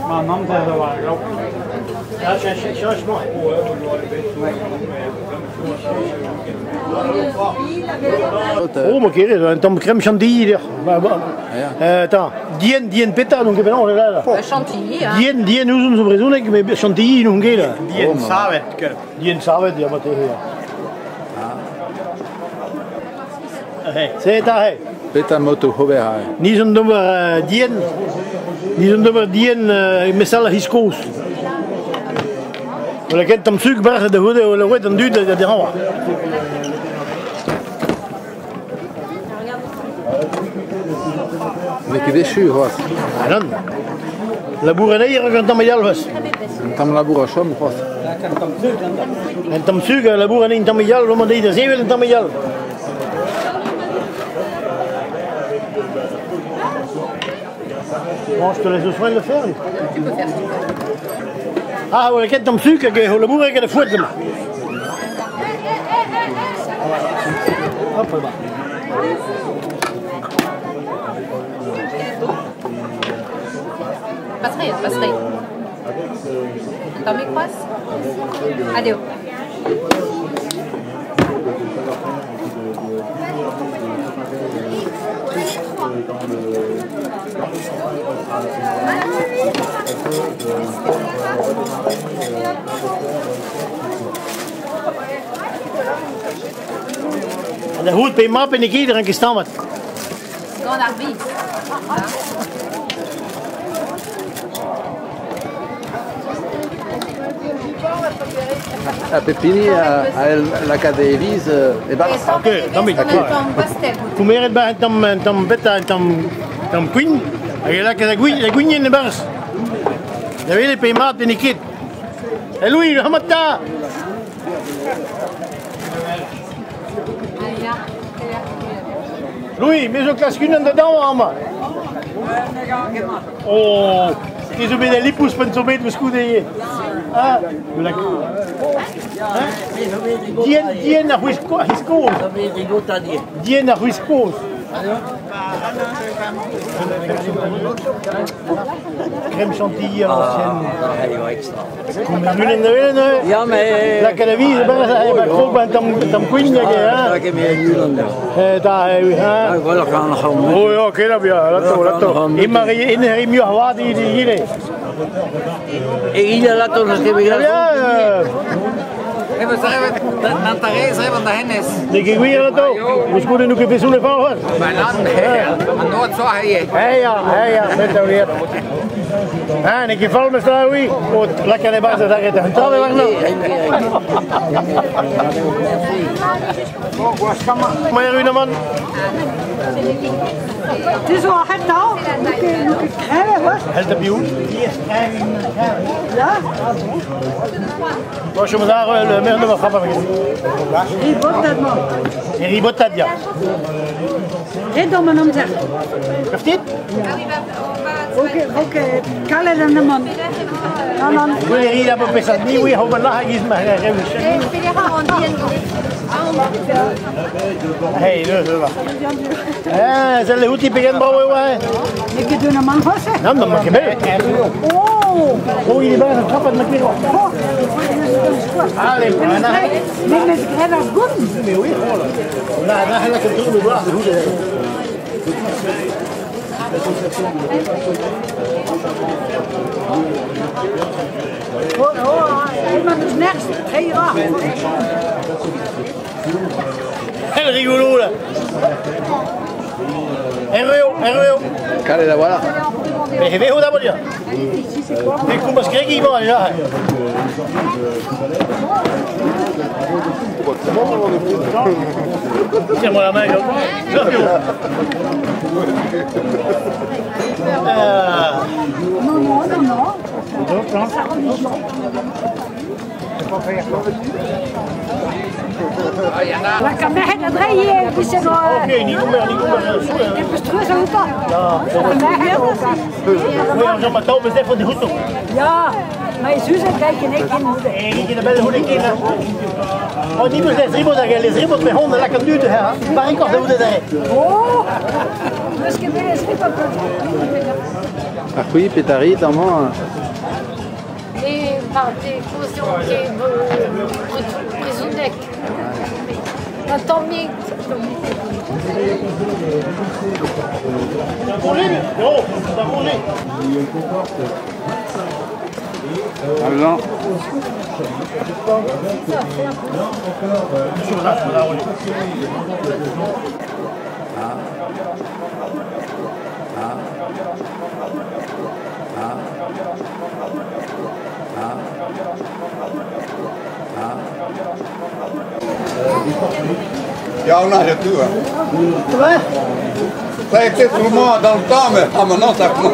Ma an amzer da war glav. Changement. Oh, ma keret, un tamm crème chantilly der. Attends, dien, dien peta, donc penaos là là. Chantilly, hein. Dien, dien ouzon zo brezhoneg, mais chantilly n'on ket là. Dien savet, ket. Dien savet, ya marteze. C'est arrêt. Petra moto ober aze? Ni zon d'ober dien, ni zon d'ober dien mesal a c'hiz kozh. Wala ket tamm suk barzh da c'houde wala roet an dud da derañ. N'eo ket echu c'hoazh. Ah nann. Labour en eir hag un tamm yalvez. Un tamm labour a chom c'hoazh. Un tamm suk a labour en un tamm yalv, emañ dezhi da sevel un tamm yalv. Bon, je te laisse le soin de le faire. Tu peux faire si tu veux. Ah, wala ket tamm suk hag ho labour hag a fouet demañ. Hop, là. Passerai, passerai. Tamm c'hoazh? Adeo. An da c'hout pe mab en e ket rank stammat. Gant ar biz. Ha pep hini a lakaat e viz e-barzh. Ok, tammig. Koumeret ba un tamm, un tamm beta, un tamm, tamm kwign, hag e lakaat la gwignenn e-barzh. Da welet pe mat pe n'eo ket. E Louis, hamat ta! Louis, me zo klask unan da dañvañ amañ. Oh, te zo bet al lipous pan zo bet koulskoude ivez. Ah, de la Hein? Dien, dien ar c'hwez kozh. Dien ar c'hwez kozh. Crème chantilly à l'ancienne. Ah, Ja, mais... Lakaat a viz, ben, krog ben tamm, tamm kwign hag, hein? Da, hein? Oh, ja, ket a bia, lato, lato. Emañ re muioc'h vat egile. Egile lato n'eus ket bet graet. N'eo ket gwir lato? Koulskoude n'eo ket pesoù e fall c'hoazh. Hey ya, hey ya, set a wir. Ha, n'eo ket fall meus tra, oui. O, lakaat e-barzh da daret an taol warnañ. Ma erru amañ. Te zo ar c'hentañ, n'eo ket kreñv c'hoazh. Hell da biv. Ya. Bon, chom ar le maire de ma frappe avec. Ribotad mañ. E ribotad, ya. Ret omp an amzer. Kaftit? Ok, ok, kalet an amann. Nan, nan. Gwell e ri la pesat ni, oui, ho ma giz ma Hey, neuze va. Eh, sell outi pegen brav eo, hein. N'eo ket un amann c'hoazh, eh? Nann, ma ket bet. Oh! Oh, il est bas, un trapad ma ket. Allez, Nemet graet ar goun. Mais oui, oh là. Na, na, na, ket tour, mais voir, Oh, oh, emañ eus nerzh, treiñ ra. El rigolo là. Erreo, erreo. Kalet a-walc'h. Mais heveho da bodia. Mais koumpas kregi emañ déjà. Tiens-moi la main, Jean. Non, non, non, non. La caméra d'Adrien, qui c'est Ok, ni gomer, ni gomer. Ja. Oui, Jean Matao, mais c'est de Huto. Ja. Maar Suze, kijk in ik in moeder. Ik in de bel hoe ik in. Oh, die moet les ribot hag les ribot me hon lak an dud ha. Par encore da oude dare. Oh! Meus ket bet les ribot. Ar c'hwi petarit amañ. E par des kozion ket brezhoneg. Un tammig. Non, ça congé. Alors. Ja, on a tout. Hein. Ouais. Ça a été souvent dans le temps, mais ah, maintenant ça commence.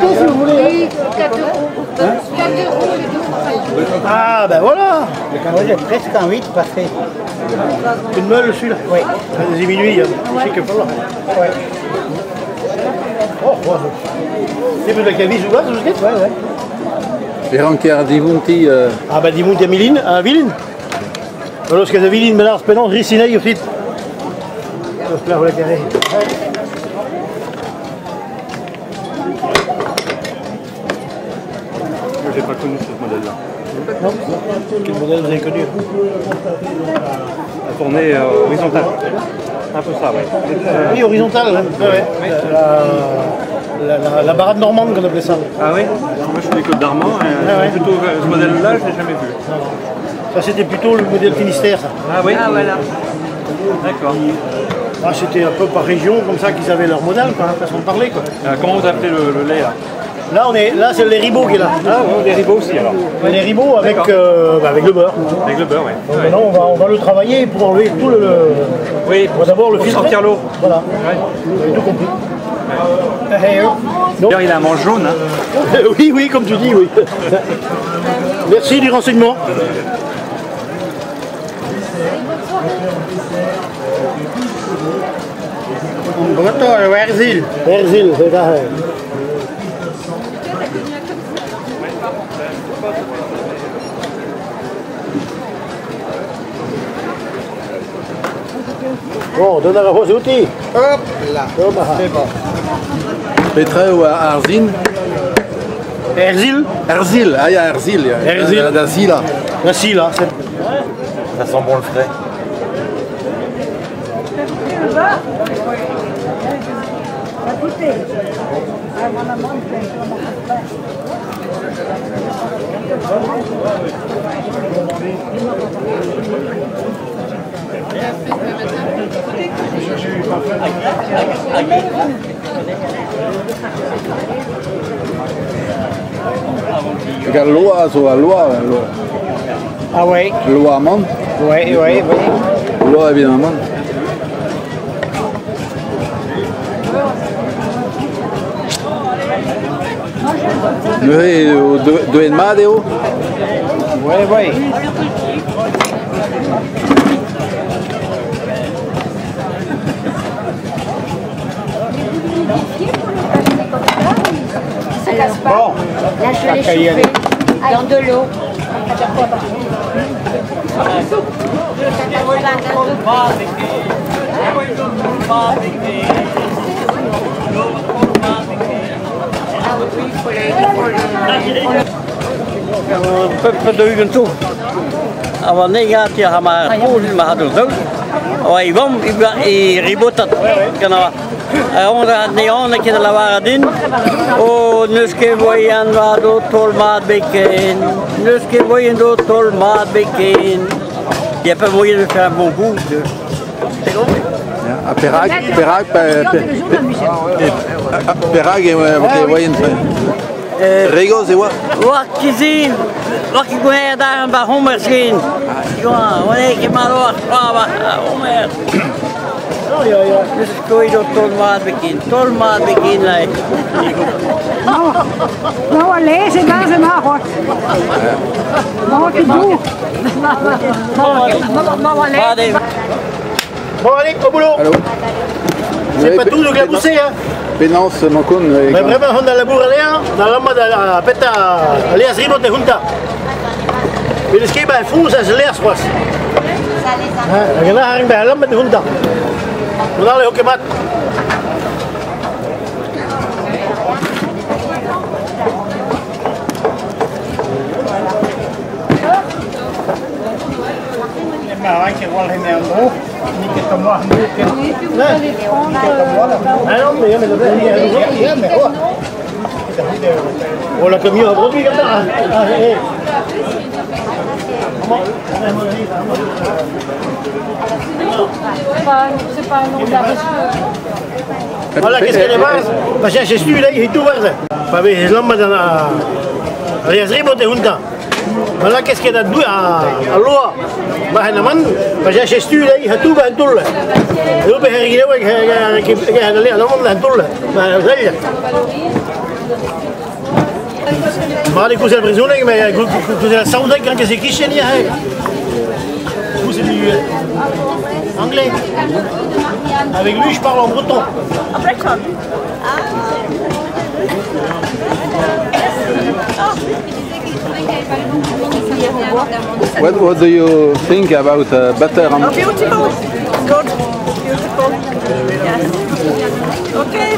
Si vous voulez. Oui, 4 euros. 4 euros les deux. Ah ben voilà. Moi j'ai presque envie de passer. Une meule celui-là. Oui. C'est minuit, je sais que pas là. Ouais. Oh, ouais. C'est peut-être la cavise ou là, c'est juste. Ouais, ouais. E ranker divonti... Ah ben divonti a Milin, a Vilin. Alors que a Vilin, mais là, penaos risinei o fit. Là, voilà carré. Moi, j'ai pas connu ce modèle-là. Non. Quel modèle vous avez connu? La tournée horizontale. Un peu ça, oui. Oui, horizontale. Hein. Ouais, ouais. La barade normande qu'on appelait ça. Ah oui? Moi je suis des Côtes d'Armor, ah ouais. Plutôt ce modèle-là, je ne l'ai jamais vu. Non, non. Ça c'était plutôt le modèle Finistère, ça. Ah oui? Ah voilà. D'accord. Ah, c'était un peu par région, comme ça qu'ils avaient leur modèle, quoi, façon de parler. Quoi. Comment vous appelez le lait là? Là, on est, là c'est le lait ribot qui est là. Ah oui, les ribots aussi alors. Les ribots avec, avec le beurre. Avec le beurre, oui. Donc maintenant, on va le travailler pour enlever tout le... Oui, on va d'abord le pour filtrer. sortir l'eau. Voilà. Ouais. Vous avez tout compris. Ouais. D'ailleurs, il a un manche jaune. Hein. Oui, oui, comme tu dis, oui. Merci du renseignement. Breton, Herzil. Herzil, c'est ça. Bon, donne la rose outil. Hop là. C'est bon. Petra ou Arzin? Herzil. Herzil, ah il y a Herzil. Herzil. La scie là. La scie là. Ça sent bon le frais. Regarde l'oie, zo l'oie. Ah oui. L'oie amande. Oui, oui, oui. L'oie évidemment. Neuze deuet mat eo? Oui, oui. Bon, là je l'ai chauffé dans de l'eau. Pep de toe. A wanneer gaat je maar polen maar had zo. Wa ivom i ribotat kana. On ne on ket la varadin. O neus ket voian war do tol mat beken. Neus ket voian do tol mat beken. Il y a pas moyen de faire un bon goût. C'est compris? A perak, perak, perak e voien. Regoz e oa? Oa kizi, oa ki gwener dar an ba homer skin. Oa, oa ket mat oa, oa homer. Neus ket do tol mat beken, tol mat beken lai. Nou, allez, c'est dans un arbre. Bon allez, au boulot. Allô. C'est pas tout de glabousser, hein. Penaos emañ kont Mais bremañ hon da labour anezhañ, da lammat a peta laezh ribot e hunta. Met eus ket ba foñs a laezh c'hoazh. Hag an arc'hant ba lammat e hunta. Mod all eo ket mat. Oh, la camion a produit comme ça. C'est pas un nom d'argent. Voilà, qu'est-ce qu'elle est barz? Pa cheñch stu lei he tou barz. Pa vez lammat an a ribot e hunta. Voilà, qu'est-ce qu'elle a dou a loa. Ma hen aman, pa cheñch stu lei he tou ba toull. Eo be her gilew hag hag an an toull. Ma zell. Mat eo koulz ar brezhoneg, met koulz ar saozneg gant ket e-kichen ivez. Vous, c'est du anglais. Avec lui, je parle en breton. En breton. What do you think about butter and... Oh, beautiful. Good. Beautiful. Yes. Okay.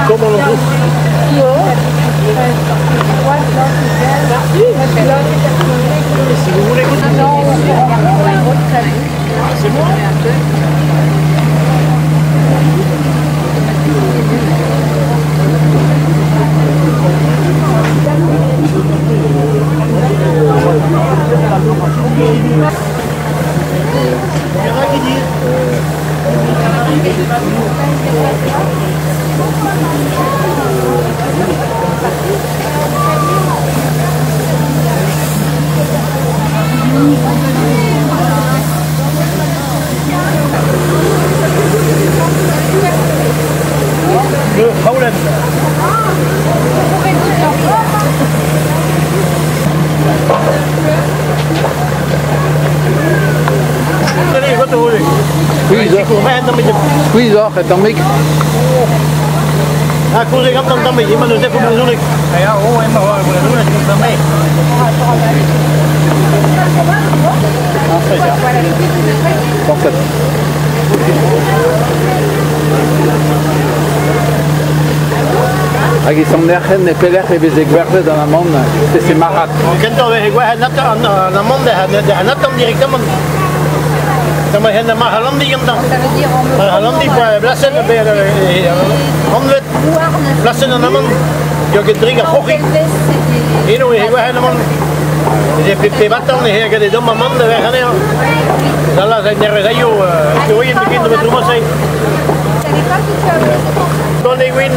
Comment l'on trouve? Si vous voulez goûter. C'est bon. Il y en a qui disent. Le Howland. Skuizhoc'h e tammig. Ah, koulz eo gantañ tammig, emañ neuze vo brezhoneg. Ya, oh, emañ war brezhoneg tammig. Parfait. Hag e Sant-Nerc'hen e pelec'h e veze gwerzhet an amann, se marc'had. Kentañ e veze gwerzhet an amann d'an atant direktamant. Tamm hen Mahalandi gantañ. Mahalandi pa blasenn anvet blasenn an amann. Eo ket dre ar c'hoc'hi. Eno e gwerzhet amann. E pe batan e hag e domm amann da verc'h anezhañ. Dalla zay nervezaio keoien biken da betroma. Gant e gwin.